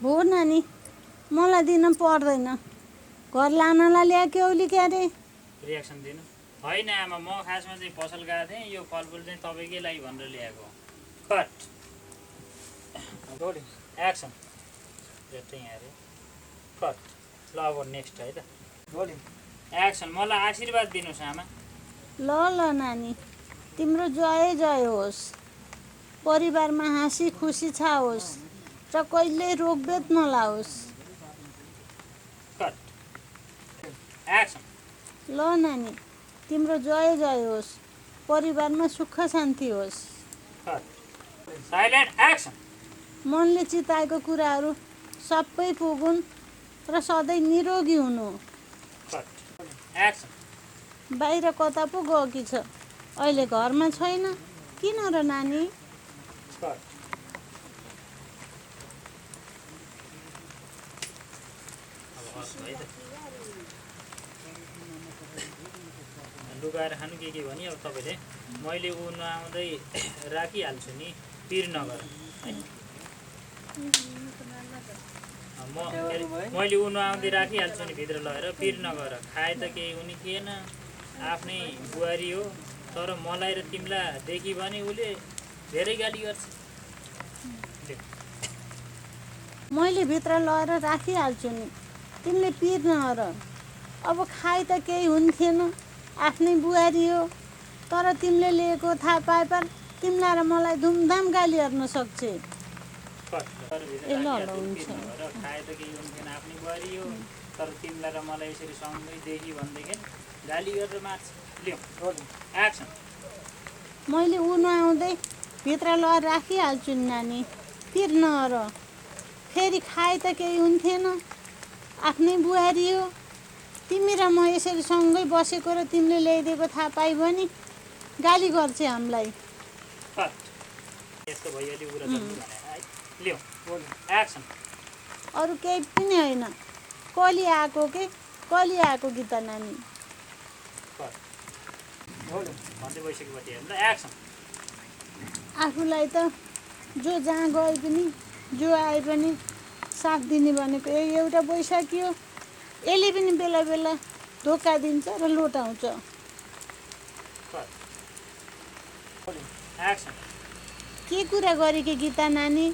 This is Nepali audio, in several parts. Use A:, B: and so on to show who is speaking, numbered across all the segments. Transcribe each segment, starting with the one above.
A: भो नानी मलाई दिन पर्दैन घर लानलाई ल्याएको औली क्या रे
B: रियाक्सन दिनु होइन आमा म खासमा चाहिँ पसल गएको थिएँ यो फलफुल चाहिँ तपाईँकै लागि भनेर ल्याएको कट रोलिङ एक्सन यतै यहाँ अरे कट ल अब नेक्स्ट है त रोलिङ एक्सन मलाई आशीर्वाद दिनुहोस् आमा
A: ल ल नानी तिम्रो जय जय होस् परिवारमा हाँसी खुसी छाओस् र कहिल्यै रोगबेद नलाओस्
B: कट एक्सन
A: ल नानी तिम्रो जय जय होस् परिवारमा सुख शान्ति होस्
B: कट साइलेन्ट एक्सन
A: मनले चिताएको कुराहरू सबै पुगुन् र सधैँ निरोगी हुनु
B: कट एक्सन
A: बाहिर कता पो गएकी छ अहिले घरमा छैन किन र नानी
B: कट लुगाएर खानु के भने अब तपाईँले मैले ऊ नआउँदै राखिहाल्छु नि पिर नगर है मैले ऊ नआउँदै राखिहाल्छु नि भित्र लगेर पिर नगर खाए त केही हुने थिएन आफ्नै बुहारी हो तर मलाई र तिमीलाई देखि भने उसले धेरै गाली गर्छ
A: मैले भित्र लगेर राखिहाल्छु नि तिमीले पिर नगर अब खाइ त केही हुन्थेन आफ्नै बुहारी हो तर तिमीले लिएको थाहा पाए पर तिमीलाई र मलाई धुमधाम गाली गर्न सक्छ
B: खाए त केही हुन्थेन आफ्नै बुहारी हो तर तिमीलाई र मलाई यसरी सँगै देखि भनेदेखि गाली गरेर मार्छ लियो एक्सन
A: मैले ऊ नआउँदै भित्र लगेर राखिहाल्छु नि नानी पिर नगर फेरि खाए त केही हुन्थेन आफ्नै बुहारी हो तिमी र म यसरी सँगै बसेको र तिमीले ल्याइदिएको थाहा पाइ भने गाली गर्छ हामीलाई
B: यस्तो भइहाल्यो उरा लियो एक्सन
A: अरू केही पनि होइन कली आएको कि त नानी
B: भन्दै भइसकेपछि हेर्नु एक्सन
A: आफूलाई त जो जहाँ गए पनि जो आए पनि साथ दिने भनेको एउटा बैशाखी हो यसले पनि बेला बेला धोका दिन्छ र लोटाउँछ के कुरा गरेकी गीता नानी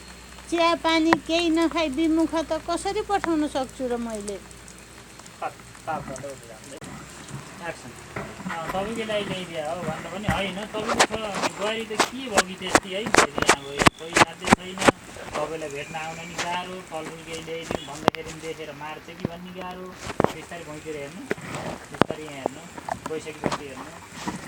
A: चिया पानी केही नखाइ विमुख त कसरी पठाउन सक्छु र मैले
B: तपाईँको लागि ल्याइदिया हो भन्दा पनि होइन तपाईँको बुहारी त के भयो कि त्यस्तै है फेरि अब कोही साथै छैन तपाईँलाई भेट्न आउन नि गाह्रो फलफुल केही ल्याइदिउँ भन्दाखेरि देखेर मार्छ कि भन्ने गाह्रो बिस्तारै भुइँतिर हेर्नु बिस्तारै यहाँ हेर्नु गइसकेपछि हेर्नु